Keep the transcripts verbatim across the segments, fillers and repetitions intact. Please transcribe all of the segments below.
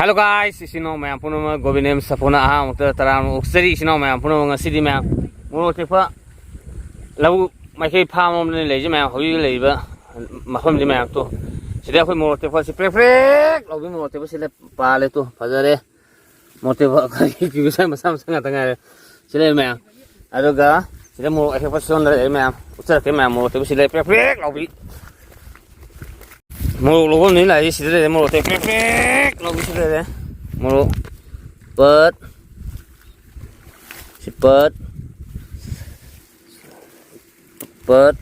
Hello guys, ꯏꯆꯤꯟ ꯏꯅꯥꯎ ꯃꯌꯥꯝ ꯄꯨꯝꯅꯃꯛ ꯒꯣꯕꯤꯅꯦꯝ ꯁꯥꯐꯨꯅ ꯑꯍꯥꯟꯕꯃꯛꯇ ꯇꯔꯥꯝꯅ ꯑꯣꯛꯆꯔꯤ꯫ ꯏꯆꯤꯟ ꯏꯅꯥꯎ ꯃꯌꯥꯝ ꯄꯨꯝꯅꯃꯛ, ꯉꯁꯤꯗꯤ ꯃꯌꯥꯝ ꯃꯣꯔꯣꯛ ꯑꯇꯦꯛꯄ ꯂꯧꯕꯨꯛ ꯃꯥꯏꯀꯩ ꯐꯥꯔꯝ ꯂꯣꯝꯗꯅꯤ ꯂꯩꯔꯤꯁꯦ ꯃꯌꯥꯝ꯫ ꯍꯧꯖꯤꯛ ꯂꯩꯔꯤꯕ ꯃꯐꯝꯁꯤ ꯃꯌꯥꯝ ꯇꯣ, ꯁꯤꯗ ꯑꯩꯈꯣꯏ ꯃꯣꯔꯣꯛ ꯑꯇꯦꯛꯄꯁꯤ ꯄ꯭ꯔꯦꯛ ꯄ꯭ꯔꯦꯛ ꯂꯥꯎꯕꯤ ꯃꯣꯔꯣꯛ ꯑꯇꯦꯛꯄꯁꯤ ꯂꯩ-, ꯄꯥꯜꯂꯦ ꯇꯣ, ꯐꯖꯔꯦ꯫ ꯃꯣꯔꯣꯛ ꯑꯇꯦꯛꯄ ꯑꯩꯈꯣꯏꯒꯤ ꯀꯤꯂꯣ ꯃꯆꯥ ꯃꯆꯥ ꯉꯥꯛꯇ ꯉꯥꯏꯔꯦ꯫ ꯁꯤ ꯂꯩ ꯃꯌꯥꯝ꯫ ꯑꯗꯨꯒ ꯁꯤꯗ ꯃꯣꯔꯣꯛ ꯑꯇꯦꯛꯄ ꯁꯣꯝꯗ ꯂꯩ ꯃꯌꯥꯝ꯫ ꯎꯠꯆꯔꯛꯀꯦ ꯃꯌꯥꯝ, ꯃꯣꯔꯣꯛ ꯑꯇꯦꯛꯄ ꯁꯤ ꯂꯩ ꯄ꯭ꯔꯦꯛ ꯄ꯭ꯔꯦꯛ ꯂꯥꯎꯕꯤ꯫ ꯃꯣꯔꯣꯛ ꯂꯧꯐꯝꯅꯤ ꯂꯥꯛꯏꯁꯦ, ꯁꯤꯗ ꯂꯩꯔꯦ ꯃꯣꯔꯣꯛ ꯑꯇꯦꯛ ꯄ꯭ꯔꯦꯛ ꯄ꯭ꯔꯦꯛ ꯂꯥꯎꯕꯤ ꯁꯤ ꯂꯩꯔꯦ꯫ ꯃꯣꯔꯣꯛ ꯄꯠ, ꯁꯤ ꯄꯠ, ꯄꯠ,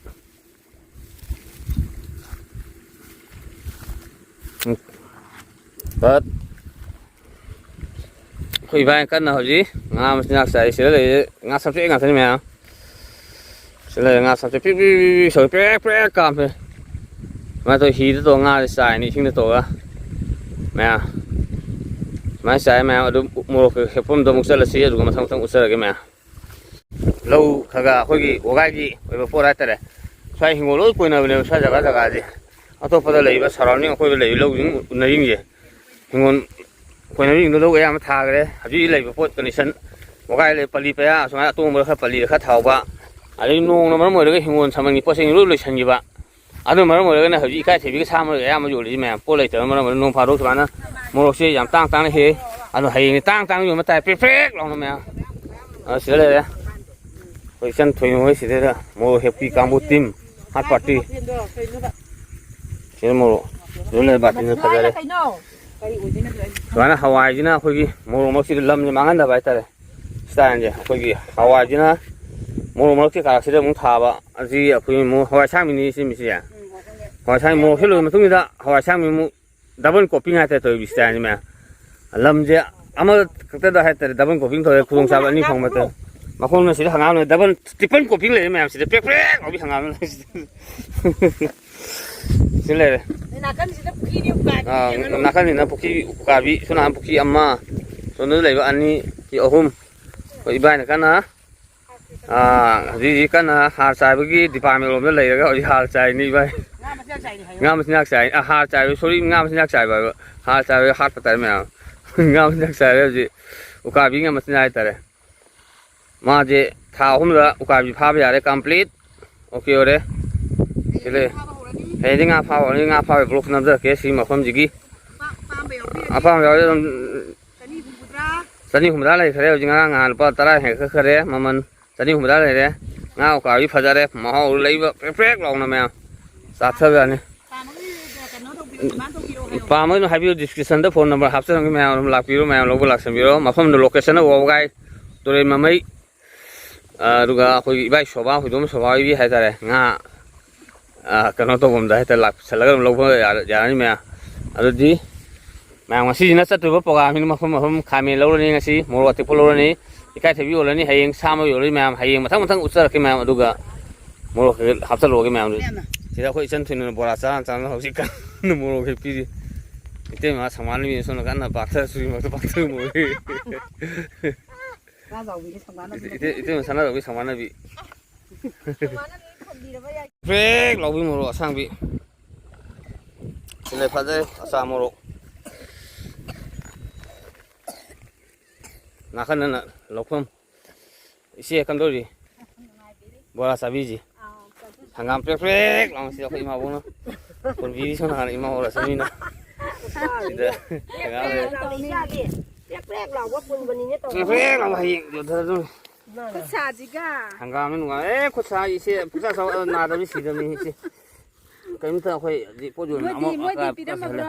ꯄꯠ꯫ ꯑꯩꯈꯣꯏ ꯏꯕꯥꯏ ꯀꯟꯅ ꯍꯧꯖꯤꯛ ꯉꯥ ꯃꯆꯤꯟꯖꯥꯛ ꯆꯥꯏ꯫ ꯁꯤꯗ ꯂꯩꯔꯦ ꯉꯥ ꯁꯝꯆꯦꯠ ꯉꯥꯛꯇꯅꯤ ꯃꯌꯥꯝ꯫ ꯁꯤ ꯂꯩꯔꯦ ꯉꯥ ꯁꯝꯆꯦꯠ ꯄꯤꯛ ꯄꯤꯛ ꯄꯤꯛ ꯄꯤꯛ ꯁꯧꯔꯤ ꯄ꯭ꯔꯦꯛ ꯄ꯭ꯔꯦꯛ ꯀꯥꯝꯃꯦ꯫ ꯁꯨꯃꯥꯏꯅ ꯇꯧꯔ ꯍꯤꯗ ꯇꯧꯔ ꯉꯥꯁꯦ ꯆꯥꯏꯅꯤ, ꯏꯁꯤꯡꯗ ꯇꯧꯔꯒ ꯃꯌꯥꯝ꯫ ꯁꯨꯃꯥꯏꯅ ꯆꯥꯏ ꯃꯌꯥꯝ꯫ ꯑꯗꯨ ꯃꯣꯔꯣꯛꯀ ꯍꯦꯛꯐꯝꯗꯣ ꯑꯃꯨꯛ ꯆꯠꯂꯁꯤ, ꯑꯗꯨꯒ ꯃꯊꯪ ꯃꯊꯪ ꯎꯠꯆꯔꯒꯦ ꯃꯌꯥꯝ꯫ ꯂꯧ ꯈꯔ ꯈꯔ ꯑꯩꯈꯣꯏꯒꯤ ꯋꯥꯒꯥꯏꯒꯤ ꯑꯣꯏꯕ ꯄꯣꯠ ꯍꯥꯏꯇꯥꯔꯦ꯫ ꯁ꯭ꯋꯥꯏ ꯍꯤꯡꯒꯣꯜ ꯂꯣꯏ ꯀꯣꯏꯅꯕꯅꯦꯕ ꯁ꯭ꯋꯥꯏ ꯖꯒꯥ ꯖꯒꯥꯁꯦ꯫ ꯑꯇꯣꯞꯄꯗ ꯂꯩꯕ surrounding ꯑꯩꯈꯣꯏꯗ ꯂꯩꯕ ꯂꯧꯁꯤꯡ ꯎꯅꯔꯤꯁꯦ꯫ ꯍꯤꯡꯒꯣꯜ ꯀꯣꯏꯅꯕꯁꯤꯡꯗꯣ ꯂꯧ ꯑꯌꯥꯝꯕ ꯊꯥꯈ꯭ꯔꯦ꯫ ꯍꯧꯖꯤꯛ ꯂꯩꯕ ꯄꯣꯠ condition, ꯋꯥꯒꯥꯏ ꯂꯩ, ꯄꯂꯤ ꯄꯌꯥ ꯁꯨꯃꯥꯏꯅ ꯑꯇꯣꯡꯕ ꯈꯔ, ꯄꯂꯤꯗ ꯈꯔ ꯊꯥꯍꯧꯕ, ꯑꯗꯩ ꯅꯣꯡꯅ ꯃꯔꯝ ꯑꯣꯏꯔꯒ ꯍꯤꯡꯒꯣꯜ ꯁꯝꯕꯜꯒꯤ ꯄꯣꯠꯁꯤꯡ ꯂꯣꯏ ꯂꯣꯏꯁꯤꯟꯈꯤꯕ꯫ ꯑꯗꯨꯅ ꯃꯔꯝ ꯑꯣꯏꯔꯒꯅ ꯍꯧꯖꯤꯛ ꯏꯀꯥꯏ ꯊꯤꯕꯤꯒ ꯁꯥ ꯃꯔꯣꯏꯒ ꯑꯌꯥꯝꯕ ꯌꯣꯜꯂꯤꯁꯤ ꯃꯌꯥꯝ, ꯄꯣꯠ ꯂꯩꯇꯕꯅ ꯃꯔꯝ ꯑꯣꯏꯔꯒ꯫ ꯅꯣꯡ ꯐꯥꯗꯣꯛ ꯁꯨꯃꯥꯏꯅ ꯃꯣꯔꯣꯛꯁꯦ ꯌꯥꯝ ꯇꯥꯡ ꯇꯥꯡꯅ ꯍꯦꯛꯏ꯫ ꯑꯗꯣ ꯍꯌꯦꯡꯗꯤ ꯇꯥꯡ ꯇꯥꯡꯅ ꯌꯣꯟꯕ ꯇꯥꯏ, ꯄ꯭ꯔꯦꯛ ꯄ꯭ꯔꯦꯛ ꯂꯥꯎꯅ ꯃꯌꯥꯝ꯫ ꯑꯗꯣ ꯁꯤꯗ ꯂꯩꯔꯦ ꯑꯩꯈꯣꯏ ꯏꯆꯟ ꯊꯣꯏꯅꯨ ꯍꯣꯏ, ꯁꯤꯗꯩꯗ ꯃꯣꯔꯣꯛ ꯍꯦꯛꯄꯤ ꯀꯥꯡꯕꯨ team, hard party꯫ ꯁꯤꯗ ꯃꯣꯔꯣꯛ ꯑꯗꯨꯝ ꯂꯩꯔꯦ, ꯕꯥꯇꯤꯟꯁꯦ ꯐꯖꯔꯦ꯫ ꯁꯨꯃꯥꯏꯅ ꯍꯋꯥꯏꯁꯤꯅ ꯑꯩꯈꯣꯏꯒꯤ ꯃꯣꯔꯣꯛ ꯃꯔꯛꯁꯤꯗ ꯂꯝꯁꯦ ꯃꯥꯡꯍꯟꯗꯕ ꯍꯥꯏꯇꯥꯔꯦ꯫ Styleꯁꯦ ꯑꯩꯈꯣꯏꯒꯤ ꯍꯋꯥꯏꯁꯤꯅ ꯃꯣꯔꯣꯛ ꯃꯔꯛꯀꯤ ꯀꯥꯔꯛꯁꯤꯗ ꯑꯃꯨꯛ ꯊꯥꯕ꯫ ꯑꯁꯤ ꯑꯩꯈꯣꯏꯒꯤ ꯑꯃꯨꯛ ꯍꯋꯥꯏ ꯑꯁꯥꯡꯕꯤꯅꯤ ꯁꯤ ꯃꯤꯁꯦ꯫ ꯍꯋꯥꯏ ꯑꯁꯥꯡꯕꯤ ꯃꯣꯔꯣꯛꯁꯤ ꯂꯣꯏꯔ ꯃꯇꯨꯡꯁꯤꯗ ꯍꯋꯥꯏ ꯑꯁꯥꯡꯕꯤ ꯑꯃꯨꯛ double cropping ꯍꯥꯏꯇꯥꯔꯦ ꯇꯧꯔꯤꯕ styleꯁꯦ ꯃꯌꯥꯝ꯫ ꯂꯝꯁꯦ ꯑꯃꯈꯛꯇꯗ ꯍꯥꯏꯇꯥꯔꯦ double cropping ꯇꯧꯔꯦ, ꯈꯨꯗꯣꯡꯆꯥꯕ ꯑꯅꯤ ꯐꯪꯕ ꯇꯧꯔꯦ꯫ ꯃꯈꯣꯡꯅ ꯁꯤꯗ ꯍꯪꯒꯥꯝ ꯂꯩ, double, triple cropping ꯂꯩꯔꯦ ꯃꯌꯥꯝ ꯁꯤꯗ, ꯄ꯭ꯔꯦꯛ ꯄ꯭ꯔꯦꯛ ꯂꯥꯎꯕꯤ ꯍꯪꯒꯥꯝ ꯂꯩ ꯁꯤꯗ꯫ ꯁꯤ ꯂꯩꯔꯦ꯫ ꯅꯥꯀꯟꯁꯤꯗ ꯄꯨꯈ꯭ꯔꯤꯅꯤ ꯎꯀꯥꯕꯤ ꯑꯥ, ꯌꯦꯡꯉꯨ꯫ ꯅꯥꯀꯟꯁꯤꯅ ꯄꯨꯈ꯭ꯔꯤ ꯎꯀꯥꯕꯤ, ꯁꯣꯝ ꯅꯥꯀꯟ ꯄꯨꯈ꯭ꯔꯤ ꯑꯃ, ꯁꯣꯝꯗ ꯂꯩꯕ ꯑꯅꯤ, ꯁꯤ ꯑꯍꯨꯝ꯫ ꯑꯩꯈꯣꯏ ꯏꯕꯥꯏꯅ ꯀꯟꯅ ꯑꯥ, ꯍꯧꯖꯤꯛ ꯍꯧꯖꯤꯛ ꯀꯟꯅ ꯍꯥꯔ ꯆꯥꯏꯕꯒꯤ ꯗꯤꯄꯥꯔꯠꯃꯦꯟ ꯂꯣꯝꯗ ꯂꯩꯔꯒ ꯍꯧꯖꯤꯛ ꯍꯥꯔ ꯆꯥꯏꯅꯤ ꯚꯥꯏ꯫ ꯉꯥ ꯃꯆꯤꯟꯖꯥꯛ ꯆꯥꯏꯅꯤ ꯍꯥꯏꯌꯣ꯫ ꯉꯥ ꯃꯆꯤꯟꯖꯥꯛ ꯆꯥꯏ, ꯑ, ꯍꯥꯔ ꯆꯥꯏꯕ, ꯁꯣꯔꯤ, ꯉꯥ ꯃꯆꯤꯟꯖꯥꯛ ꯆꯥꯏꯕ ꯍꯥꯏꯕ꯫ ꯍꯥꯔ ꯆꯥꯏꯕ ꯍꯥꯠꯄ ꯇꯥꯔꯦ ꯃꯌꯥꯝ꯫ ꯉꯥ ꯃꯆꯤꯟꯖꯥꯛ ꯆꯥꯏꯔꯦ ꯍꯧꯖꯤꯛ꯫ ꯎꯀꯥꯕꯤ ꯉꯥ ꯃꯆꯤꯟꯖꯥꯛ ꯍꯥꯏꯇꯥꯔꯦ꯫ ꯃꯥꯁꯦ ꯊꯥ ꯑꯍꯨꯝꯗ ꯎꯀꯥꯕꯤ ꯐꯥꯕ ꯌꯥꯔꯦ, complete꯫ OK ꯑꯣꯏꯔꯦ꯫ ꯁꯤ ꯂꯩ꯫ ꯍꯌꯦꯡꯗꯤ ꯉꯥ ꯐꯥꯕ ꯍꯧꯔꯅꯤ, ꯉꯥ ꯐꯥꯕꯒꯤ vlog ꯅꯝꯖꯔꯛꯀꯦ ꯁꯤ ꯃꯐꯝꯁꯤꯒꯤ꯫ ꯑꯄꯥꯝꯕ ꯌꯥꯎꯕꯤꯔꯗꯤ ꯑꯄꯥꯝꯕ ꯌꯥꯎꯔꯗꯤ ꯑꯗꯨꯝ ꯆꯅꯤ ꯍꯨꯝꯐꯨꯇꯔꯥ꯫ ꯆꯅꯤ ꯍꯨꯝꯐꯨꯇꯔꯥ ꯂꯩꯈ꯭ꯔꯦ ꯍꯧꯖꯤꯛ, ꯉꯔꯥꯡ ꯅꯍꯥꯟ ꯂꯨꯄꯥ ꯇꯔꯥ ꯍꯦꯟꯒꯠꯈ꯭ꯔꯦ ꯃꯃꯜ꯫ ꯆꯅꯤ ꯍꯨꯝꯐꯨꯇꯔꯥ ꯂꯩꯔꯦ꯫ ꯉꯥ ꯎꯀꯥꯕꯤ ꯐꯖꯔꯦ, ꯃꯍꯥꯎ ꯂꯩꯕ ꯄ꯭ꯔꯦꯛ ꯄ꯭ꯔꯦꯛ ꯂꯥꯎꯅ ꯃꯌꯥꯝ ꯆꯥꯊꯕ ꯌꯥꯅꯤ꯫ ꯄꯥꯝꯃꯒꯗꯤ ꯀꯩꯅꯣ ꯇꯧꯕꯤꯔꯣ, demand ꯇꯧꯕꯤꯔꯣ ꯍꯥꯏꯌꯣ꯫ ꯄꯥꯝꯃꯒꯅ ꯍꯥꯏꯕꯤꯌꯨ, description ꯗ phone number ꯍꯥꯞꯆꯔꯝꯒꯦ, ꯃꯌꯥꯝ ꯑꯗꯨꯝ ꯂꯥꯛꯄꯤꯔꯣ, ꯃꯌꯥꯝ ꯂꯧꯕ ꯂꯥꯛꯆꯕꯤꯔꯣ꯫ ꯃꯐꯝꯗꯨ location ꯅ ꯋꯥꯕꯒꯥꯏ ꯇꯨꯔꯦꯜ ꯃꯃꯩ, ꯑ, ꯑꯗꯨꯒ ꯑꯩꯈꯣꯏꯒꯤ ꯏꯕꯥꯏ ꯁꯣꯕꯥ, ꯍꯨꯏꯗꯣꯝ ꯁꯣꯕꯥ ꯍꯣꯏꯒꯤ ꯍꯥꯏꯇꯥꯔꯦ, ꯉꯥ, ꯑ, ꯀꯩꯅꯣ ꯇꯧꯐꯝꯗ ꯍꯦꯛꯇ ꯂꯥꯛꯁꯜꯂꯒ ꯑꯗꯨꯝ ꯂꯧꯕ ꯌꯥ-, ꯌꯥꯔꯅꯤ ꯃꯌꯥꯝ꯫ ꯑꯗꯨꯗꯤ ꯃꯌꯥꯝ ꯉꯁꯤꯁꯤꯅ ꯆꯠꯇꯣꯏꯕ program ꯁꯤꯅ ꯃꯐꯝ ꯃꯐꯝ ꯈꯥꯃꯦꯟ ꯂꯧꯔꯅꯤ ꯉꯁꯤ, ꯃꯣꯔꯣꯛ ꯑꯇꯦꯛꯄ ꯂꯧꯔꯅꯤ, ꯏꯀꯥꯏꯊꯕꯤ ꯌꯣꯜꯂꯅꯤ, ꯍꯌꯦꯡ ꯁꯥ ꯑꯃ ꯌꯣꯜꯂꯅꯤ ꯃꯌꯥꯝ, ꯍꯌꯦꯡ ꯃꯊꯪ ꯃꯊꯪ ꯎꯠꯆꯔꯛꯀꯦ ꯃꯌꯥꯝ꯫ ꯑꯗꯨꯒ ꯃꯣꯔꯣꯛ ꯀꯩꯀꯩ ꯍꯥꯞꯆꯜꯂꯛꯑꯒꯦ ꯃꯌꯥꯝ꯫ ꯑꯗꯨꯗꯤ ꯏꯕꯦꯝꯃ꯫ ꯁꯤꯗ ꯑꯩꯈꯣꯏ ꯏꯆꯟ ꯊꯣꯏꯅ ꯕꯣꯔꯥ ꯆꯥꯔ ꯆꯥꯔ ꯍꯧꯖꯤꯛ ꯀꯟꯅ ꯃꯣꯔꯣꯛ ꯍꯦꯛ ꯄꯤꯔꯤ꯫ ꯏꯇꯩꯃ ꯁꯪꯕꯥꯟ ꯅꯨꯃꯤꯠ ꯁꯣꯝꯗ ꯀꯟꯅ ꯕꯥꯛꯊꯔ ꯁꯨꯔꯤ ꯃꯔꯛꯇ ꯕꯥꯛꯊꯔ ꯃꯣꯔꯣꯛ꯫ ꯉꯥ ꯆꯥꯎꯕꯤꯒꯤ ꯁꯪꯕꯥꯟ ꯏꯇꯩ-, ꯏꯇꯩ-, ꯏꯇꯩꯃ ꯁꯅꯥꯖꯥꯎꯕꯤ ꯁꯪꯕꯥꯟ ꯅꯥꯕꯤ꯫ ꯄ꯭ꯔꯦꯛ ꯂꯥꯎꯕꯤ ꯃꯣꯔꯣꯛ ꯑꯁꯥꯡꯕꯤ꯫ ꯁꯤꯅ ꯐꯖꯔꯦ, ꯑꯆꯥ ꯃꯣꯔꯣꯛ꯫ ꯅꯥꯀꯟꯗꯅ ꯂꯧꯐꯝ꯫ ꯏꯆꯦ ꯀꯝꯗꯧꯔꯤ? ꯕꯣꯔꯥ ꯆꯥꯕꯤꯁꯤ꯫ ꯍꯪꯒꯥꯝ ꯄ꯭ꯔꯦꯛ ꯄ꯭ꯔꯦꯛ ꯂꯥꯎꯁꯤ ꯑꯩꯈꯣꯏ ꯏꯃꯥꯕꯣꯛꯅ꯫ ꯀꯣꯟꯕꯤꯔꯤ ꯁꯣꯝ ꯅꯥꯀꯟꯗ ꯏꯃꯥ ꯍꯣꯔ ꯆꯠꯃꯤꯟꯅ꯫ ꯁꯤꯗ ꯍꯪꯒꯥꯝ ꯂꯩꯔꯦ꯫ ꯄ꯭ꯔꯦꯛ ꯄ꯭ꯔꯦꯛ ꯂꯥꯎꯕ ꯄꯨꯟꯕꯅꯤꯅꯦ ꯇꯧꯔꯤꯁꯦ꯫ ꯄ꯭ꯔꯦꯛ ꯄ꯭ꯔꯦꯛ ꯂꯥꯎꯕ ꯍꯌꯦꯡ ꯌꯣꯟꯊꯔꯗꯣꯏꯅꯤ꯫ ꯈꯨꯠꯁꯥꯁꯤꯒ꯫ ꯍꯪꯒꯥꯝꯅ ꯅꯨꯡꯉꯥꯏ꯫ ꯑꯦ, ꯈꯨꯠ ꯁꯥ ꯏꯆꯦ ꯄꯨꯡꯁꯥ ꯁꯥ ꯅꯥꯗꯕꯅꯤ ꯁꯤꯗꯕꯅꯤ ꯏꯆꯦ꯫ ꯀꯔꯤꯝꯇ ꯑꯩꯈꯣꯏ ꯍꯧꯖꯤꯛ ꯄꯣꯠ ꯌꯣꯟꯕ ꯃꯣꯏꯗꯤ, ꯑꯃ ꯃꯣꯏꯗꯤ ꯑ, ꯄꯤꯔꯝꯃꯕ꯭ꯔꯣ?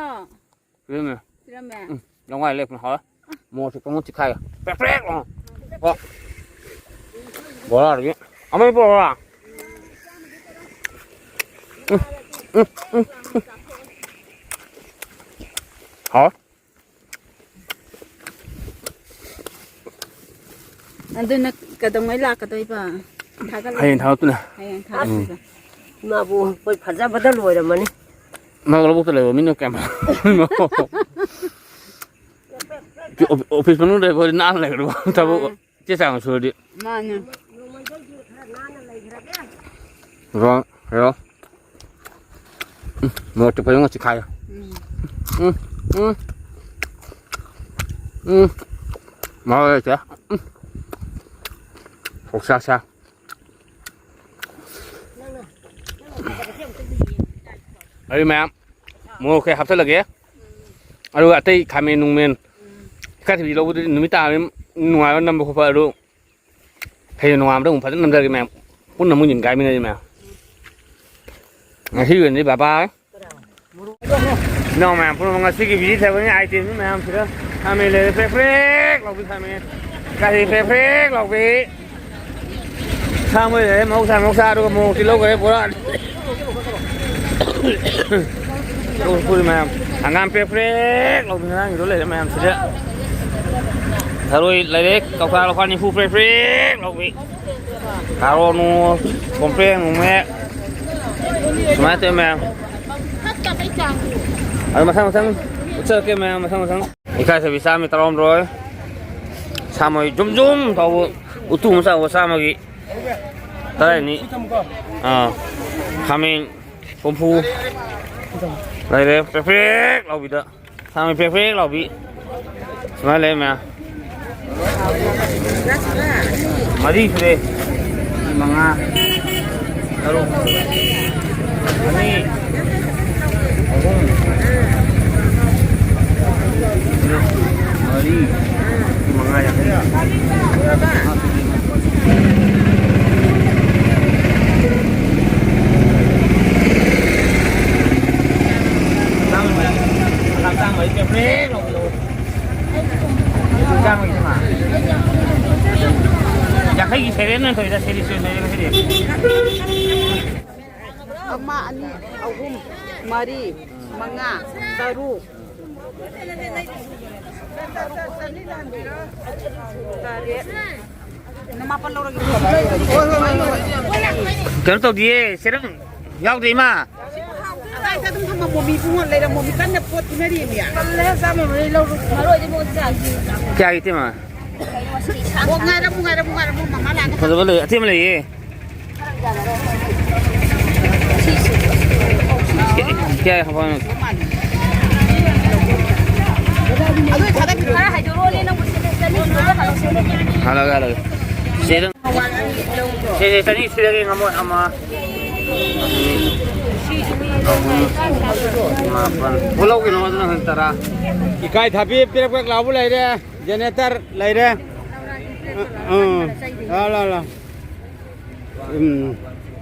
ꯄꯤꯔꯝꯃꯦ꯫ ꯄꯤꯔꯝꯃꯦ꯫ ꯎꯝ, ꯂꯧ ꯉꯥꯏ ꯂꯦꯞꯄꯅ ꯍꯥꯎꯔꯦ꯫ ꯃꯣꯔꯣꯛꯁꯦ ꯄꯪꯉꯨ ꯆꯤꯛꯈꯥꯏꯒ ꯄ꯭ꯔꯦꯛ ꯄ꯭ꯔꯦꯛ ꯂꯥꯎꯅ꯫ ꯑꯣ꯫ ꯕꯣꯔꯥꯗꯒꯤ ꯑꯃ ꯄꯨꯔꯛꯑꯣꯔꯥ? ꯎꯝ, ꯎꯝ, ꯎꯝ, ꯎꯝ꯫ ꯍꯥꯎꯔꯦ꯫ ꯑꯗꯨꯅ ꯀꯩꯗꯧꯉꯩ ꯂꯥꯛꯀꯗꯣꯏꯕ? ꯊꯥꯒꯠꯂꯛ-, ꯍꯌꯦꯡ ꯊꯥꯒꯠꯇꯣꯏꯅꯦ꯫ ꯍꯌꯦꯡ ꯊꯥꯒꯠꯇꯣꯏꯕ꯫ ꯏꯃꯥꯕꯨ ꯑꯩꯈꯣꯏ ꯐꯖꯕꯗ ꯂꯣꯏꯔꯝꯃꯅꯤ꯫ ꯃꯥ ꯂꯧꯕꯨꯛꯇ ꯂꯩꯕ ꯃꯤꯅ ꯀꯌꯥꯝ ꯑꯣꯐꯤꯁ ꯃꯅꯨꯡꯗ ꯂꯩꯕ ꯑꯣꯏꯔꯗꯤ ꯅꯥꯟꯅ ꯂꯩꯒꯗꯕ ꯊꯕꯛ꯫ ꯑꯥ꯫ ꯆꯦ ꯆꯥꯡ ꯁꯨꯔꯗꯤ꯫ ꯃꯥꯅꯦ꯫ ꯔꯣ, ꯍꯦꯔꯣ꯫ ꯎꯝ, ꯃꯣꯔꯣꯛꯇꯤ ꯐꯖꯅ ꯆꯤꯛꯈꯥꯏꯔꯦ꯫ ꯎꯝ꯫ ꯎꯝ, ꯎꯝ꯫ ꯎꯝ꯫ ꯃꯍꯥꯎ ꯂꯩꯇꯦ꯫ ꯎꯝ꯫ ꯑꯣꯛꯁꯥ ꯁꯥ꯫ ꯑꯩ ꯃꯌꯥꯝ ꯃꯣꯔꯣꯛꯁꯦ ꯍꯥꯞꯆꯤꯜꯂꯒꯦ꯫ ꯑꯗꯨꯒ ꯑꯇꯩ ꯈꯥꯃꯦꯟ ꯅꯨꯡꯃꯦꯟ ꯏꯀꯥꯏꯊꯕꯤ ꯂꯧꯕꯗꯨꯗꯤ ꯅꯨꯃꯤꯠ ꯇꯥꯕꯅꯤꯅ ꯅꯨꯡꯉꯥꯏꯕ ꯅꯝꯕ ꯈꯣꯠꯄ ꯑꯗꯨ ꯍꯌꯦꯡ ꯅꯣꯡꯉꯥꯟꯕꯗ ꯑꯃꯨꯛ ꯐꯖꯅ ꯅꯝꯖꯔꯒꯦ ꯃꯌꯥꯝ꯫ ꯄꯨꯟꯅ ꯑꯃꯨꯛ ꯌꯦꯡꯒꯥꯏꯃꯤꯟꯅꯁꯤ ꯃꯌꯥꯝ꯫ ꯉꯁꯤꯒꯤ ꯑꯣꯏꯅꯗꯤ ꯕꯥꯏ ꯕꯥꯏ꯫ ꯏꯅꯥꯎ ꯃꯌꯥꯝ ꯄꯨꯝꯅꯃꯛ ꯉꯁꯤꯒꯤ visit ꯇꯧꯕꯒꯤ item ꯁꯤ ꯃꯌꯥꯝꯁꯤꯗ ꯈꯥꯃꯦꯟ ꯂꯩꯔꯦ, ꯄ꯭ꯔꯦꯛ ꯄ꯭ꯔꯦꯛ ꯂꯥꯎꯕꯤ ꯈꯥꯃꯦꯟ꯫ ꯀꯔꯤ ꯄ꯭ꯔꯦꯛ ꯄ꯭ꯔꯦꯛ ꯂꯥꯎꯕꯤ꯫ ꯁꯥ ꯃꯔꯣꯏ ꯂꯩꯔꯦ, ꯃꯍꯧꯁꯥ ꯃꯍꯧꯁꯥ, ꯑꯗꯨꯒ ꯃꯣꯔꯣꯛꯇꯤ ꯂꯧꯈ꯭ꯔꯦ ꯄꯨꯔꯥ꯫ ꯂꯧ ꯄꯨꯔꯤ ꯃꯌꯥꯝ꯫ ꯍꯪꯒꯥꯝ ꯄ꯭ꯔꯦꯛ ꯄ꯭ꯔꯦꯛ ꯂꯥꯎꯕꯤ ꯉꯔꯥꯡꯒꯤꯗꯣ ꯂꯩꯔꯦ ꯃꯌꯥꯝꯁꯤꯗ꯫ ꯊꯔꯣꯏ ꯂꯩꯔꯦ, ꯀꯧꯇꯥ ꯂꯨꯄꯥ ꯅꯤꯐꯨ ꯄ꯭ꯔꯦꯛ ꯄ꯭ꯔꯦꯛ ꯂꯥꯎꯕꯤ꯫ ꯀꯥꯔꯣꯠ ꯅꯨꯡꯉꯣꯠ, ꯀꯣꯝꯄ꯭ꯔꯦꯛ ꯅꯨꯡꯃꯦꯛ꯫ ꯁꯨꯃꯥꯏꯅ ꯇꯧꯋꯦ ꯃꯌꯥꯝ꯫ ꯑꯗꯨ ꯃꯊꯪ ꯃꯊꯪ ꯎꯠꯆꯔꯛꯀꯦ ꯃꯌꯥꯝ, ꯃꯊꯪ ꯃꯊꯪ꯫ ꯏꯀꯥꯏꯊꯕꯤ ꯆꯥꯝꯃ ꯇꯔꯥꯍꯨꯝꯗꯣꯏ꯫ ꯁꯥꯃꯣꯏ ꯖꯨꯝ ꯖꯨꯝ ꯇꯧꯕ ꯎꯇꯨ ꯑꯃ ꯆꯥꯎꯕ ꯆꯥꯝꯃꯒꯤ ꯇꯔꯥꯅꯤ꯫ ꯑꯥ, ꯈꯥꯃꯦꯟ ꯍꯨꯝꯐꯨ ꯂꯩꯔꯦ, ꯄ꯭ꯔꯦꯛ ꯄ꯭ꯔꯦꯛ ꯂꯥꯎꯕꯤꯗ꯫ ꯁꯥꯃꯣꯏ ꯄ꯭ꯔꯦꯛ ꯄ꯭ꯔꯦꯛ ꯂꯥꯎꯕꯤ꯫ ꯁꯨꯃꯥꯏꯅ ꯂꯩ ꯃꯌꯥꯝ꯫ ꯃꯔꯤ ꯁꯨꯔꯦ꯫ ꯃꯉꯥ꯫ ꯇꯔꯨꯛ꯫ ꯑꯅꯤ꯫ ꯑꯍꯨꯝ꯫ ꯃꯔꯤ꯫ ꯃꯉꯥ ꯌꯥꯡꯈꯩ꯫ ꯌꯥꯡꯈꯩꯒꯤ ꯁꯦꯔꯦꯟ ꯑꯣꯏꯅ ꯊꯣꯛꯏꯗ, ꯁꯦꯔꯤꯁ ꯑꯣꯏꯅ ꯊꯣꯛꯏꯗ ꯉꯁꯤꯗꯤ꯫ ꯑꯃ, ꯑꯅꯤ, ꯑꯍꯨꯝ, ꯃꯔꯤ, ꯃꯉꯥ, ꯇꯔꯨꯛ꯫ ꯀꯩꯅꯣ ꯇꯧꯗꯤꯌꯦ, ꯁꯦꯔꯪ ꯌꯥꯎꯗꯦ, ꯏꯃꯥ꯫ ꯑꯗꯥꯏꯗ ꯑꯗꯨꯝ ꯊꯝꯃꯝꯃꯣ, ꯃꯤ ꯏꯕꯨꯡꯉꯣ ꯂꯩꯔꯝꯃꯣ, ꯃꯤ ꯀꯟꯅ ꯄꯣꯠ ꯄꯤꯅꯔꯤꯃꯤ꯫ ꯀꯌꯥꯒꯤ ꯏꯇꯩꯃ? ꯑꯣ, ꯉꯥꯏꯔꯝꯃꯨ, ꯉꯥꯏꯔꯝꯃꯨ, ꯉꯥꯏꯔꯝꯃꯨ, ꯃꯃꯥ ꯂꯥꯛꯑꯒ꯫ ꯐꯖꯕ ꯂꯩ, ꯑꯇꯦꯟꯕ ꯂꯩꯌꯦ꯫ ꯀꯌꯥ ꯍꯥꯞꯄꯛꯑꯣꯅꯣ? ꯑꯗꯨ ꯊꯥꯗꯕꯤꯔꯣ꯫ ꯈꯔ ꯍꯥꯏꯗꯣꯔꯛꯑꯣꯅꯦ, ꯅꯪꯕꯨ ꯁꯤꯗ ꯆꯠꯅꯤꯡꯕꯗꯣ ꯍꯜꯂꯛꯑꯣ꯫ ꯍꯜꯂꯒꯦ, ꯍꯜꯂꯒꯦ꯫ ꯁꯤꯗ ꯁꯦ, ꯁꯦ, ꯆꯅꯤ ꯁꯤꯗꯒꯤ ꯉꯝꯃꯣꯏ꯫ ꯑꯃ, ꯑꯅꯤ, ꯑꯍꯨꯝ, ꯃꯥꯄꯟ꯫ ꯄꯨꯂꯞꯀꯤꯅꯣ ꯑꯗꯨꯅ ꯍꯧꯖꯤꯛ ꯇꯔꯥ꯫ ꯏꯀꯥꯏ ꯊꯥꯕꯤ ꯄꯤꯔꯛꯄ ꯂꯥꯎꯕ ꯂꯩꯔꯦ, ꯖꯦꯅꯦꯇꯔ ꯂꯩꯔꯦ꯫ ꯑ, ꯑ, ꯂꯥ, ꯂꯥ, ꯂꯥ꯫ ꯎꯝ꯫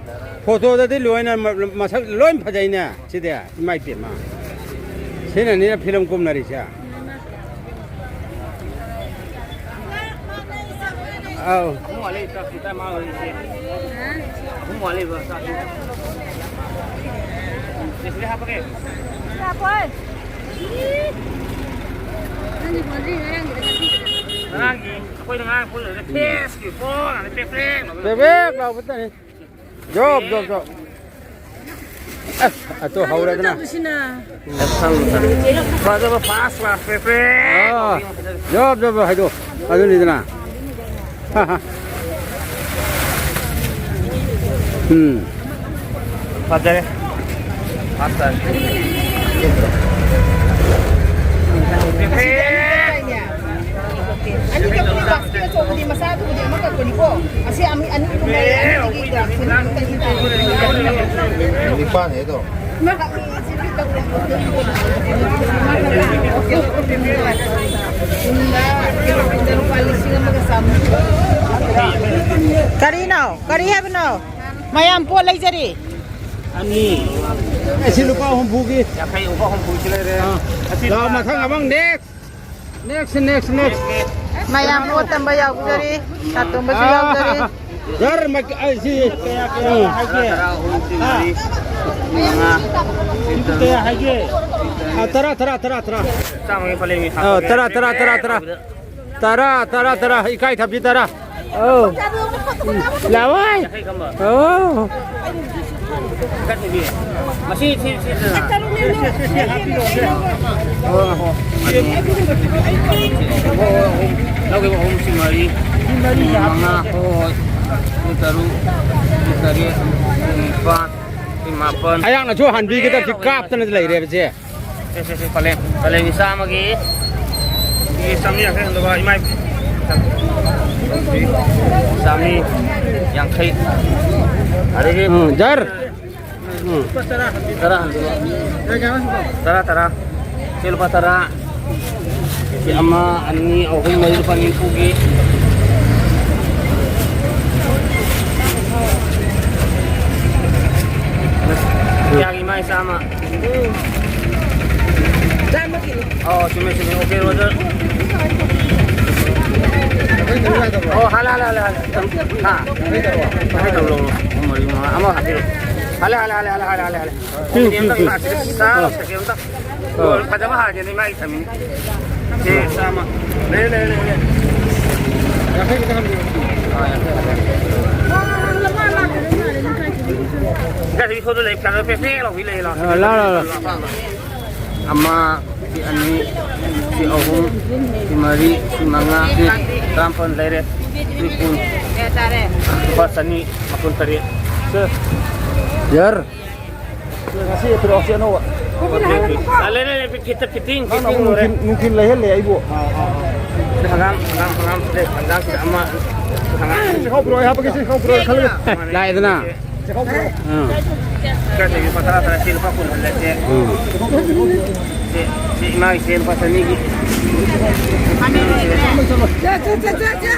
ꯐꯣꯇꯣꯗꯗꯤ ꯂꯣꯏꯅ ꯃ-, ꯃꯁꯛ ꯂꯣꯏ ꯐꯖꯩꯅꯦ ꯁꯤꯗꯤ꯫ ꯏꯃꯥꯏ ꯄꯦꯝꯃ꯫ ꯁꯤꯅꯅꯤꯅ ꯐꯤꯂꯝ ꯀꯨꯝꯅꯔꯤꯁꯦ꯫ ꯑꯧ꯫ ꯑꯍꯨꯝ ꯋꯥꯠꯂꯤ, ꯆꯥꯛ ꯁꯤ ꯇꯥꯏ ꯃꯥ ꯍꯧꯖꯤꯛꯁꯦ꯫ ꯑꯍꯨꯝ ꯋꯥꯠꯂꯤꯕ ꯆꯥꯛꯁꯤ꯫ ꯁꯤꯗ ꯍꯥꯞꯄꯒꯦ꯫ ꯍꯥꯞꯄꯣꯏ꯫ ꯅꯪꯒꯤ ꯐꯣꯟꯁꯤ ꯉꯔꯥꯡꯒꯤꯗ ꯀꯛꯄꯤꯒꯗꯕ꯫ ꯉꯔꯥꯡꯒꯤ ꯑꯩꯈꯣꯏꯅ ꯉꯔꯥꯡ ꯄꯨꯜꯂꯨꯕꯗ ꯐ꯭ꯔꯦꯁꯀꯤ ꯄꯣꯠ ꯉꯥꯛꯇ ꯄ꯭ꯔꯦꯛ ꯄ꯭ꯔꯦꯛ ꯂꯥꯎꯕ꯫ ꯄ꯭ꯔꯦꯛ ꯄ꯭ꯔꯦꯛ ꯂꯥꯎꯕꯇꯅꯤ꯫ Job, job, job. ꯑꯁ, ꯑꯗꯨ ꯍꯧꯔꯦꯗꯅ꯫ ꯇꯧꯕꯁꯤꯅ꯫ ꯐꯖꯕ ꯐꯥꯔꯁ ꯀ꯭ꯂꯥꯁ ꯄ꯭ꯔꯦꯛ ꯄ꯭ꯔꯦꯛ꯫ ꯑꯥ, ꯖꯣꯕ, ꯖꯣꯕ, ꯖꯣꯕ ꯍꯥꯏꯗꯣ꯫ ꯑꯗꯨꯅꯤꯗꯅ꯫ ꯍꯥ, ꯍꯥ꯫ ꯎꯝ꯫ ꯐꯖꯔꯦ꯫ First class. ꯄ꯭ꯔꯦꯛ ꯄ꯭ꯔꯦꯛ꯫ ꯑꯅꯤ ꯀꯛꯄꯅꯤ, ꯕꯥꯁꯀꯦꯠ ꯑꯆꯧꯕꯗꯤ, ꯃꯆꯥꯗꯨꯕꯨꯗꯤ ꯑꯃ ꯀꯛꯄꯅꯤꯀꯣ꯫ ꯑꯁꯤ ꯑꯅꯤ, ꯑꯅꯤ ꯑꯍꯨꯝ ꯂꯩꯔꯦ, ꯑꯅꯤꯗꯨꯒꯤ ꯒ꯭ꯂꯥꯁ ꯑꯅꯤ ꯑꯃ ꯀꯛꯄꯤ ꯇꯥꯔꯦ꯫ ꯅꯤꯄꯥꯟ ꯍꯦꯛ ꯇꯧꯔꯣ꯫ ꯂꯨꯄꯥ ꯂꯤꯁꯤꯡ ꯑꯃꯒ ꯆꯥꯝꯃꯔꯤ꯫ ꯀꯔꯤꯅꯣ? ꯀꯔꯤ ꯍꯥꯏꯕꯅꯣ? ꯃꯌꯥꯝ ꯄꯣꯠ ꯂꯩꯖꯔꯤ꯫ ꯑꯅꯤ꯫ ꯑꯦ, ꯁꯤ ꯂꯨꯄꯥ ꯍꯨꯝꯐꯨꯒꯤ꯫ ꯌꯥꯡꯈꯩ, ꯂꯨꯄꯥ ꯍꯨꯝꯐꯨꯁꯤ ꯂꯩꯔꯦ꯫ ꯑꯥ꯫ ꯑꯁꯤ ꯂꯥꯎ, ꯂꯨꯄꯥ ꯃꯊꯪ ꯑꯃꯨꯛ next꯫ Next, next, next꯫ ꯃꯌꯥꯝ ꯄꯣꯠ ꯇꯝꯕ ꯌꯥꯎꯖꯔꯤ, ꯇꯥꯇꯣꯝꯕꯁꯨ ꯌꯥꯎꯖꯔꯤ꯫ ꯌꯥꯔ ꯃꯛ-, ꯑ, ꯁꯤ, ꯎꯝ꯫ ꯇꯔꯥ, ꯇꯔꯥ, ꯑꯍꯨꯝ, ꯃꯔꯤ, ꯃꯉꯥ, ꯀꯌꯥ ꯍꯥꯏꯒꯦ? ꯑ, ꯇꯔꯥ, ꯇꯔꯥ, ꯇꯔꯥ, ꯇꯔꯥ꯫ ꯆꯥꯝꯃꯒꯤ ꯄꯂꯦꯝꯅꯤ ꯑ, ꯍꯥꯞꯄꯒꯦ꯫ ꯇꯔꯥ, ꯇꯔꯥ, ꯇꯔꯥ, ꯇꯔꯥ꯫ ꯇꯔꯥ, ꯇꯔꯥ, ꯇꯔꯥ, ꯏꯀꯥꯏ ꯊꯕꯤ ꯇꯔꯥ꯫ ꯑꯧ꯫ ꯂꯥꯛꯑꯣꯏ꯫ ꯑꯧ꯫ ꯃꯁꯤ ꯁꯤ, ꯁꯤ, ꯁꯤ꯫ ꯂꯧꯒꯦꯕ ꯑꯍꯨꯝ, ꯁꯤ ꯃꯔꯤ, ꯃꯉꯥ, ꯍꯣꯏ, ꯍꯣꯏ꯫ ꯁꯤ ꯇꯔꯨꯛ, ꯁꯤ ꯇꯔꯦꯠ, ꯅꯤꯄꯥꯟ, ꯃꯥꯄꯟ꯫ ꯑꯩꯍꯥꯛꯅꯁꯨ ꯍꯟꯕꯤꯒꯗꯕꯁꯤ ꯀꯥꯞꯇꯅ ꯂꯩꯔꯦꯕꯁꯦ꯫ ꯁꯦ, ꯁꯦ, ꯁꯦ, ꯄꯂꯦꯝ, ꯄꯂꯦꯝꯒꯤ ꯆꯥꯝꯃꯒꯤ꯫ ꯁꯤꯒꯤ ꯆꯥꯝꯃꯔꯤ ꯌꯥꯡꯈꯩ ꯍꯟꯗꯕ ꯏꯃꯥꯏ꯫ ꯆꯥꯝꯃꯔꯤ ꯌꯥꯡꯈꯩ꯫ ꯑꯗꯒꯤ ꯎꯝ, ꯖꯔ꯫ ꯎꯝ꯫ ꯇꯔꯥ ꯍꯟꯗꯕ꯫ ꯇꯔꯥ, ꯇꯔꯥ꯫ ꯁꯤ ꯂꯨꯄꯥ ꯇꯔꯥ꯫ ꯁꯤ ꯑꯃ, ꯑꯅꯤ, ꯑꯍꯨꯝ, ꯃꯔꯤ, ꯂꯨꯄꯥ ꯅꯤꯐꯨꯒꯤ꯫ ꯀꯌꯥꯒꯤ ꯃꯥꯏ ꯆꯥꯝꯃ? ꯆꯥꯝꯃꯒꯤꯅꯤ꯫ ꯑꯣ, ꯆꯨꯝꯃꯦ, ꯆꯨꯝꯃꯦ꯫ Okay, brother. ꯑꯣ, ꯍꯥꯜꯂꯦ, ꯍꯥꯜꯂꯦ, ꯍꯥꯜꯂꯦ, ꯍꯥꯜꯂꯦ꯫ ꯍꯥ? ꯂꯧꯔꯣ, ꯂꯧꯔꯣ꯫ ꯑꯍꯨꯝ, ꯃꯔꯤ, ꯃꯉꯥ꯫ ꯑꯃ ꯍꯥꯞꯄꯤꯔꯣ꯫ ꯍꯥꯜꯂꯦ, ꯍꯥꯜꯂꯦ, ꯍꯥꯜꯂꯦ꯫ ꯎꯝ, ꯎꯝ, ꯎꯝ꯫ ꯆꯥꯔꯣ, ꯁꯦꯀꯦꯟ ꯑꯝꯇ꯫ ꯑꯥ꯫ ꯐꯖꯕ ꯍꯥꯏꯒꯦꯅꯦ, ꯃꯥꯒꯤ ꯊꯝꯃꯤꯅꯤ꯫ ꯁꯦ, ꯆꯥꯝꯃ꯫ ꯂꯩꯔꯦ, ꯂꯩꯔꯦ, ꯂꯩꯔꯦ, ꯂꯩꯔꯦ꯫ ꯌꯥꯡꯈꯩ ꯈꯤꯇꯪ ꯍꯟꯕꯤꯔꯣ꯫ ꯑꯥ, ꯌꯥꯡꯈꯩ ꯍꯟꯕꯤꯔꯣ꯫ ꯏꯀꯥꯏꯊꯕꯤ ꯁꯣꯗ ꯂꯩ, ꯀꯩꯅꯣ, ꯄꯦ-, ꯄꯦ ꯂꯥꯎꯕꯤ ꯂꯩ, ꯂꯥꯎ꯫ ꯑꯥ, ꯂꯥꯎ, ꯂꯥꯎ, ꯂꯥꯎ꯫ ꯑꯄꯥꯝꯕ꯫ ꯑꯃ, ꯁꯤ ꯑꯅꯤ, ꯁꯤ ꯑꯍꯨꯝ, ꯁꯤ ꯃꯔꯤ, ꯁꯤ ꯃꯉꯥ, ꯁꯤ ꯇꯔꯥꯃꯥꯄꯟ ꯂꯩꯔꯦ꯫ ꯁꯤ ꯀꯨꯟ꯫ ꯂꯨꯄꯥ ꯆꯅꯤ ꯃꯥꯄꯟ ꯇꯔꯦꯠ꯫ ꯁꯦ꯫ ꯌꯥꯔ꯫ ꯉꯁꯤ ꯐꯤꯔꯣꯜꯁꯦ ꯑꯅꯧꯕ꯫ Okay, okay. ꯑꯥ, ꯂꯩ, ꯂꯩ, ꯂꯩ, ꯐꯤꯠꯇ ꯐꯤꯠꯇꯤꯡ, ꯅꯪꯅ ꯐꯤꯠꯇꯤꯡ ꯑꯃꯨꯛ ꯂꯣꯏꯔꯦ꯫ ꯅꯨꯡꯊꯤꯜ, ꯅꯨꯡꯊꯤꯜ ꯂꯩꯍꯜꯂꯦ ꯑꯩꯕꯨ꯫ ꯑꯥ, ꯑꯥ, ꯑꯥ꯫ ꯍꯪꯒꯥꯝ, ꯍꯪꯒꯥꯝ, ꯍꯪꯒꯥꯝ ꯂꯩ, ꯍꯪꯒꯥꯝꯁꯤꯗ ꯑꯃ, ꯍꯪꯒꯥꯝ꯫ ꯆꯦꯈꯥꯎ ꯄꯨꯔꯛꯑꯣ, ꯑꯩ ꯍꯥꯞꯄꯒꯦ, ꯆꯦꯈꯥꯎ ꯄꯨꯔꯛꯑꯣ, ꯑꯩ ꯈꯜꯂꯒꯦ꯫ ꯂꯥꯛꯑꯦꯗꯅ꯫ ꯆꯦꯈꯥꯎ ꯄꯨꯔꯛꯑꯣ꯫ ꯑꯥ꯫ ꯂꯨꯄꯥ ꯇꯔꯥ, ꯇꯔꯥ, ꯁꯤ ꯂꯨꯄꯥ ꯀꯨꯟ ꯍꯜꯂꯦ, ꯁꯦ꯫ ꯎꯝ꯫ ꯁꯦ, ꯁꯤ ꯏꯃꯥꯒꯤ ꯁꯦ ꯂꯨꯄꯥ ꯆꯅꯤꯒꯤ꯫ ꯆꯦ, ꯆꯦ, ꯆꯦ, ꯆꯦ, ꯆꯦ꯫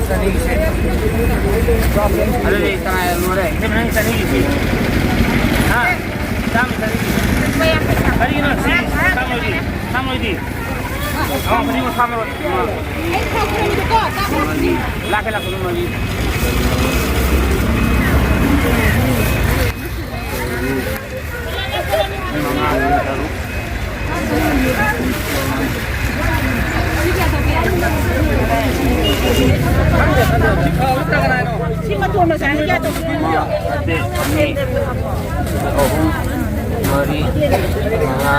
ꯆꯅꯤꯒꯤꯁꯦ꯫ ꯑꯗꯨꯗꯤ ꯀꯅꯥ ꯂꯣꯏꯔꯦ? ꯏꯇꯩꯃ, ꯅꯪ ꯆꯅꯤꯒꯤꯁꯤ꯫ ꯍꯥ? ꯆꯥꯝꯃ ꯆꯅꯤꯒꯤ꯫ ꯀꯔꯤꯒꯤꯅꯣ ꯁꯤ? ꯆꯥꯝꯃ ꯑꯣꯏꯗꯤ? ꯆꯥꯝꯃ ꯑꯣꯏꯗꯤ? ꯑꯣ, ꯍꯧꯖꯤꯛ ꯆꯥꯝꯃ ꯑꯣꯏ꯫ ꯂꯥꯛꯀꯦ, ꯂꯥꯛꯀꯦ, ꯑꯗꯨꯝ ꯃꯔꯤ꯫ ꯃꯉꯥ, ꯇꯔꯨꯛ꯫ ꯁꯤ ꯃꯇꯣꯟ ꯃꯆꯥꯅ ꯀꯌꯥ ꯇꯧꯕꯅꯣ? ꯑꯃ, ꯑꯅꯤ, ꯑꯍꯨꯝ, ꯃꯔꯤ, ꯃꯉꯥ,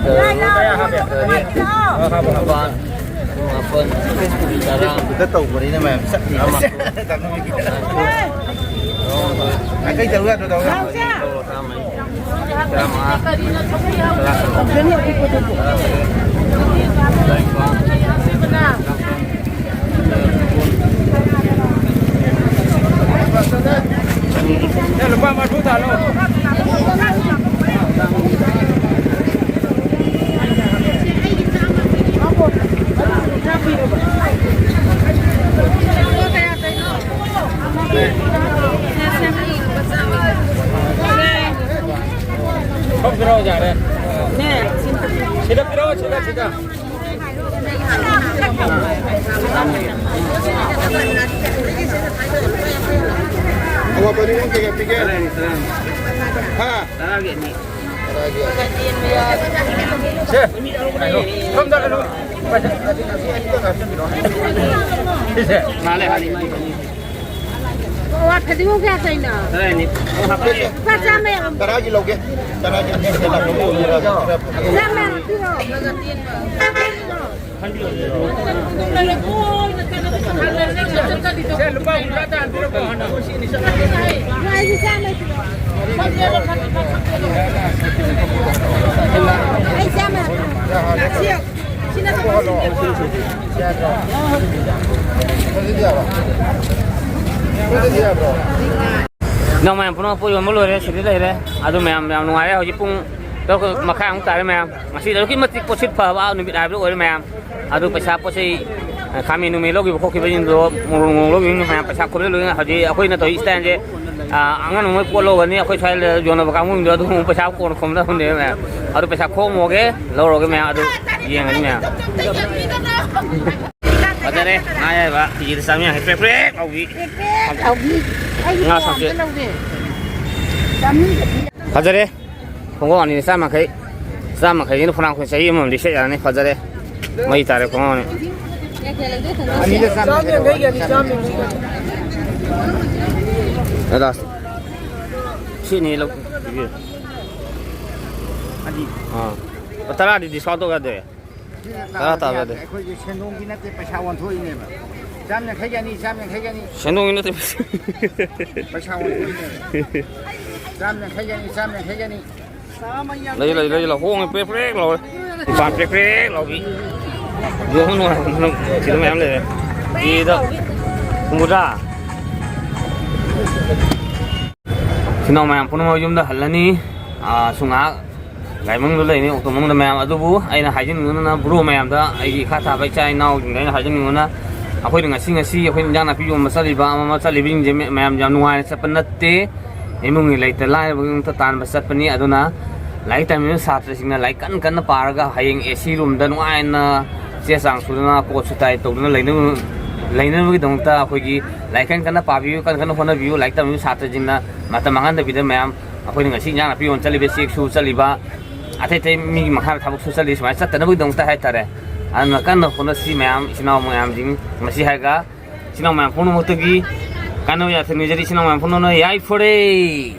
ꯇꯔꯨꯛ, ꯇꯔꯦꯠ, ꯅꯤꯄꯥꯜ꯫ ꯃꯥꯄꯟ, ꯇꯔꯥ, ꯐꯦꯁꯕꯨꯛꯇ ꯇꯧꯕꯅꯤꯅ ꯃꯌꯥꯝ ꯆꯠꯂꯤ꯫ ꯇꯔꯥꯃꯥꯄꯟ, ꯅꯥꯇꯩ ꯇꯧ ꯌꯥꯗ꯭ꯔꯣ, ꯇꯧ ꯌꯥꯗ꯭ꯔꯣ? ꯇꯔꯥꯃꯔꯤ, ꯇꯔꯥꯃꯉꯥ, ꯇꯔꯥꯇꯔꯨꯛ, ꯇꯔꯥꯇꯔꯦꯠ, ꯇꯔꯥꯅꯤꯄꯥꯟ, ꯂꯨꯄꯥ ꯃꯔꯐꯨ ꯇꯥꯜꯂꯣ꯫ ꯊꯣꯛꯈ꯭ꯔꯣ ꯌꯥꯔꯦ꯫ ꯁꯤꯗ ꯄꯤꯔꯛꯑꯣ, ꯁꯤꯗ, ꯁꯤꯗ꯫ ꯑꯋꯥꯠꯄꯗꯤ ꯅꯪ ꯀꯩꯀꯩ ꯄꯤꯒꯦ? ꯍꯥ? ꯁꯦ, ꯁꯣꯝꯗ ꯀꯩꯅꯣ꯫ ꯁꯤꯁꯦ꯫ ꯃꯥꯜꯂꯦ, ꯍꯥꯏꯗꯤ꯫ ꯑꯣ, ꯐꯗꯤꯒꯣꯝ ꯀꯌꯥ ꯇꯧꯔꯤꯅꯣ? ꯇꯔꯥꯅꯤ꯫ ꯂꯨꯄꯥ ꯆꯥꯝꯃ ꯌꯥꯝ꯫ ꯇꯔꯥꯒꯤ ꯂꯧꯒꯦ꯫ ꯇꯔꯥꯒꯤ ꯂꯧꯒꯦ꯫ ꯆꯥꯝꯃ ꯌꯥꯝ ꯄꯤꯔꯣ꯫ ꯁꯦ, ꯂꯨꯄꯥ ꯍꯨꯝꯗ꯭ꯔꯥ ꯇꯥꯍꯟꯕꯤꯔꯣꯀꯣ, ꯍꯥꯟꯅ꯫ ꯑꯩ ꯆꯥꯝꯃ ꯄꯤꯔꯣ꯫ ꯑꯩ ꯆꯥꯝꯃ ꯄꯤꯔꯣ꯫ ꯏꯅꯥꯎ ꯃꯌꯥꯝ ꯄꯨꯝꯅꯃꯛ ꯄꯣꯠ ꯌꯣꯟꯕ ꯂꯣꯏꯔꯦ, ꯁꯤꯗ ꯂꯩꯔꯦ꯫ ꯑꯗꯨ ꯃꯌꯥꯝ ꯌꯥꯝ ꯅꯨꯡꯉꯥꯏꯔꯦ꯫ ꯍꯧꯖꯤꯛ ꯄꯨꯡ ꯇꯔꯨꯛ ꯃꯈꯥꯏꯃꯨꯛ ꯇꯥꯔꯦ ꯃꯌꯥꯝ꯫ ꯉꯁꯤꯗꯤ ꯑꯗꯨꯛꯀꯤ ꯃꯇꯤꯛ ꯄꯣꯠꯁꯤꯠ ꯐꯕ ꯅꯨꯃꯤꯠ ꯍꯥꯏꯕꯗꯨ ꯑꯣꯏꯔꯦ ꯃꯌꯥꯝ꯫ ꯑꯗꯨ ꯄꯩꯁꯥ ꯄꯣꯠ ꯆꯩ, ꯈꯥꯃꯦꯟ ꯅꯨꯃꯦꯟ ꯂꯧꯈꯤꯕ ꯈꯣꯠꯈꯤꯕꯁꯤꯡꯗꯣ, ꯃꯣꯔꯣꯛ ꯅꯨꯡ ꯂꯧꯈꯤꯕꯁꯤꯡꯗꯣ ꯃꯌꯥꯝ ꯄꯩꯁꯥ ꯈꯣꯝꯖꯤꯜꯂꯨꯏ꯫ ꯍꯧꯖꯤꯛ ꯑꯩꯈꯣꯏꯅ ꯇꯧꯔꯤ ꯏꯁꯇꯥꯏꯜꯁꯦ, ꯑꯥ, ꯑꯉꯟꯕ ꯃꯣꯏ ꯄꯣꯠ ꯂꯧꯒꯅꯤ, ꯑꯩꯈꯣꯏ ꯁ꯭ꯋꯥꯏꯗ ꯌꯣꯟꯅꯕ ꯀꯥꯡꯕꯨꯁꯤꯡꯗꯣ ꯑꯗꯨꯝ ꯄꯩꯁꯥ ꯀꯣꯟꯅ ꯈꯣꯝꯅꯕꯅꯦꯕ ꯃꯌꯥꯝ꯫ ꯑꯗꯨ ꯄꯩꯁꯥ ꯈꯣꯝꯃꯨꯔꯒꯦ, ꯂꯧꯔꯒꯦ ꯃꯌꯥꯝ, ꯑꯗꯨ ꯌꯦꯡꯉꯅꯤ ꯃꯌꯥꯝ꯫ ꯐꯖꯔꯦ, ꯉꯥ ꯑꯌꯥꯏꯕ ꯀꯦꯖꯤꯗ ꯆꯥꯝꯃ ꯌꯥꯡꯈꯩ, ꯄ꯭ꯔꯦꯛ ꯄ꯭ꯔꯦꯛ ꯂꯥꯎꯕꯤ꯫ ꯄ꯭ꯔꯦꯛ ꯄ꯭ꯔꯦꯛ ꯂꯥꯎꯕꯤ꯫ ꯑꯩꯒꯤ ꯉꯥ ꯄꯋꯥ ꯁꯥꯎꯁꯦ꯫ ꯑꯝꯇ ꯂꯧꯒꯦ꯫ ꯆꯥꯝꯃꯔꯤꯒ ꯄꯤ꯫ ꯐꯖꯔꯦ꯫ ꯈꯣꯡꯒ꯭ꯔꯥꯎ ꯑꯅꯤꯗ ꯆꯥꯝꯃ ꯌꯥꯡꯈꯩ꯫ ꯆꯥꯝꯃ ꯌꯥꯡꯈꯩꯁꯤꯅ ꯐꯅꯌꯥꯝ ꯀꯨꯏꯅ ꯆꯍꯤ ꯑꯃꯃꯝꯗꯤ ꯁꯦꯠ ꯌꯥꯔꯅꯤ꯫ ꯐꯖꯔꯦ꯫ ꯃꯩ ꯇꯥꯔꯦ ꯈꯣꯡꯒ꯭ꯔꯥꯎ ꯑꯅꯤ꯫ ꯑꯅꯤꯗ ꯆꯥꯝꯃ ꯌꯥꯡꯈꯩꯒꯤ ꯑꯅꯤ ꯆꯥꯝꯃ ꯌꯥꯡꯈꯩ꯫ ꯑꯦ, ꯂꯥꯁ꯫ ꯁꯤꯅꯤ ꯂꯧ-, ꯄꯤꯕꯤꯌꯨ꯫ ꯑꯥ꯫ ꯂꯨꯄꯥ ꯇꯔꯥꯗꯤ ꯗꯤꯁꯀꯥꯎꯟ ꯇꯧ ꯌꯥꯗꯦ꯫ ꯇꯔꯥ ꯇꯥꯕ ꯌꯥꯗꯦ꯫ ꯑꯩꯈꯣꯏꯒꯤ ꯁꯦꯟꯗꯣꯡꯒꯤ ꯅꯠꯇꯦ, ꯄꯩꯁꯥ ꯑꯣꯟꯊꯣꯛꯏꯅꯦꯕ꯫ ꯆꯥꯝ ꯌꯥꯡꯈꯩꯒꯤ ꯑꯅꯤ, ꯆꯥꯝ ꯌꯥꯡꯈꯩꯒꯤ ꯑꯅꯤ꯫ ꯁꯦꯟꯗꯣꯡꯒꯤ ꯅꯠꯇꯦ꯫ ꯄꯩꯁꯥ ꯑꯣꯟꯊꯣꯛꯏꯅꯦꯕ꯫ ꯆꯥꯝ ꯌꯥꯡꯈꯩꯒꯤ ꯑꯅꯤ, ꯆꯥꯝ ꯌꯥꯡꯈꯩꯒꯤ ꯑꯅꯤ꯫ ꯂꯩ, ꯂꯩ, ꯂꯩ, ꯂꯩ꯫ ꯍꯣꯡꯉꯦ, ꯄ꯭ꯔꯦꯛ ꯄ꯭ꯔꯦꯛ ꯂꯥꯎꯋꯦ꯫ ꯗꯨꯀꯥꯟ ꯄ꯭ꯔꯦꯛ ꯄ꯭ꯔꯦꯛ ꯂꯥꯎꯕꯤ꯫ ꯌꯣꯟꯕ ꯅꯨꯡꯉꯥꯏꯕ ꯁꯤꯗ ꯃꯌꯥꯝ ꯂꯩꯔꯦ꯫ ꯀꯦꯗ ꯍꯨꯝꯐꯨꯇꯔꯥ꯫ ꯏꯆꯤꯟ ꯏꯅꯥꯎ ꯃꯌꯥꯝ ꯄꯨꯝꯅꯃꯛ ꯌꯨꯝꯗ ꯍꯜꯂꯅꯤ꯫ ꯑꯥ, ꯁꯨꯝ ꯉꯥꯏꯍꯥꯛ ꯒꯥꯔꯤ ꯃꯅꯨꯡꯗ ꯂꯩꯅꯤ, ꯑꯣꯇꯣ ꯃꯅꯨꯡꯗ ꯃꯌꯥꯝ꯫ ꯑꯗꯨꯕꯨ ꯑꯩꯅ ꯍꯥꯏꯖꯅꯤꯡꯕꯅ, ꯕ꯭ꯔꯣ ꯃꯌꯥꯝꯗ, ꯑꯩꯒꯤ ꯏꯈꯥ ꯊꯥꯕ ꯏꯆꯥ ꯏꯅꯥꯎꯁꯤꯡꯗ ꯑꯩꯅ ꯍꯥꯏꯖꯅꯤꯡꯕꯅ, ꯑꯩꯈꯣꯏꯅ ꯉꯁꯤ, ꯉꯁꯤ ꯑꯩꯈꯣꯏ ꯏꯟꯖꯥꯡ ꯅꯥꯄꯤ ꯌꯣꯟꯕ ꯆꯠꯂꯤꯕ, ꯑꯃ ꯑꯃ ꯆꯠꯂꯤꯕꯁꯤꯡꯁꯦ ꯃ-, ꯃꯌꯥꯝ ꯌꯥꯝ ꯅꯨꯡꯉꯥꯏꯅ ꯆꯠꯄ ꯅꯠꯇꯦ꯫ ꯏꯃꯨꯡꯒꯤ ꯂꯩꯇ ꯂꯥꯏꯔꯕꯒꯤꯗꯃꯛꯇ ꯇꯥꯟꯕ ꯆꯠꯄꯅꯤ꯫ ꯑꯗꯨꯅ ꯂꯥꯏꯔꯤꯛ ꯇꯝꯃꯤꯕ ꯁꯥꯇ꯭ꯔꯁꯤꯡꯅ ꯂꯥꯏꯔꯤꯛ ꯀꯟꯅ ꯀꯟꯅ ꯄꯥꯔꯒ ꯍꯌꯦꯡ AC roomꯗ ꯅꯨꯡꯉꯥꯏꯅ ꯆꯦ ꯆꯥꯡ ꯁꯨꯗꯅ, ꯀꯣꯠ ꯁꯨ ꯇꯥꯏ ꯇꯧꯗꯨꯅ ꯂꯩꯅꯕ-, ꯂꯩꯅꯕꯒꯤꯗꯃꯛꯇ ꯑꯩꯈꯣꯏꯒꯤ ꯂꯥꯏꯔꯤꯛ ꯀꯟꯅ ꯀꯟꯅ ꯄꯥꯕꯤꯌꯨ, ꯀꯟꯅ ꯀꯟꯅ ꯍꯣꯠꯅꯕꯤꯌꯨ꯫ ꯂꯥꯏꯔꯤꯛ ꯇꯝꯃꯤꯕ ꯁꯥꯇ꯭ꯔꯁꯤꯡꯅ ꯃꯇꯝ ꯃꯥꯡꯍꯟꯗꯕꯤꯗ ꯃꯌꯥꯝ ꯑꯩꯈꯣꯏꯅ ꯉꯁꯤ ꯏꯟꯖꯥꯡ ꯅꯥꯄꯤ ꯌꯣꯟ ꯆꯠꯂꯤꯕ, ꯆꯦꯛ ꯁꯨ ꯆꯠꯂꯤꯕ, ꯑꯇꯩ ꯑꯇꯩ ꯃꯤꯒꯤ ꯃꯈꯥꯗ ꯊꯕꯛ ꯁꯨ ꯆꯠꯂꯤ, ꯁꯨꯃꯥꯏꯅ ꯆꯠꯇꯅꯕꯒꯤꯗꯃꯛꯇ ꯍꯥꯏꯇꯥꯔꯦ꯫ ꯑꯗꯨꯅ ꯀꯟꯅ ꯍꯣꯠꯅꯁꯤ ꯃꯌꯥꯝ, ꯏꯆꯤꯟ ꯏꯅꯥꯎ ꯃꯌꯥꯝꯁꯤꯡ꯫ ꯃꯁꯤ ꯍꯥꯏꯔꯒ ꯏꯆꯤꯟ ꯏꯅꯥꯎ ꯃꯌꯥꯝ ꯄꯨꯝꯅꯃꯛꯇꯒꯤ ꯀꯥꯟꯅꯕ ꯌꯥꯊꯪ ꯅꯤꯖꯔꯤ꯫ ꯏꯆꯤꯟ ꯏꯅꯥꯎ ꯃꯌꯥꯝ ꯄꯨꯝꯅꯃꯛꯅ ꯌꯥꯏꯐꯔꯦ꯫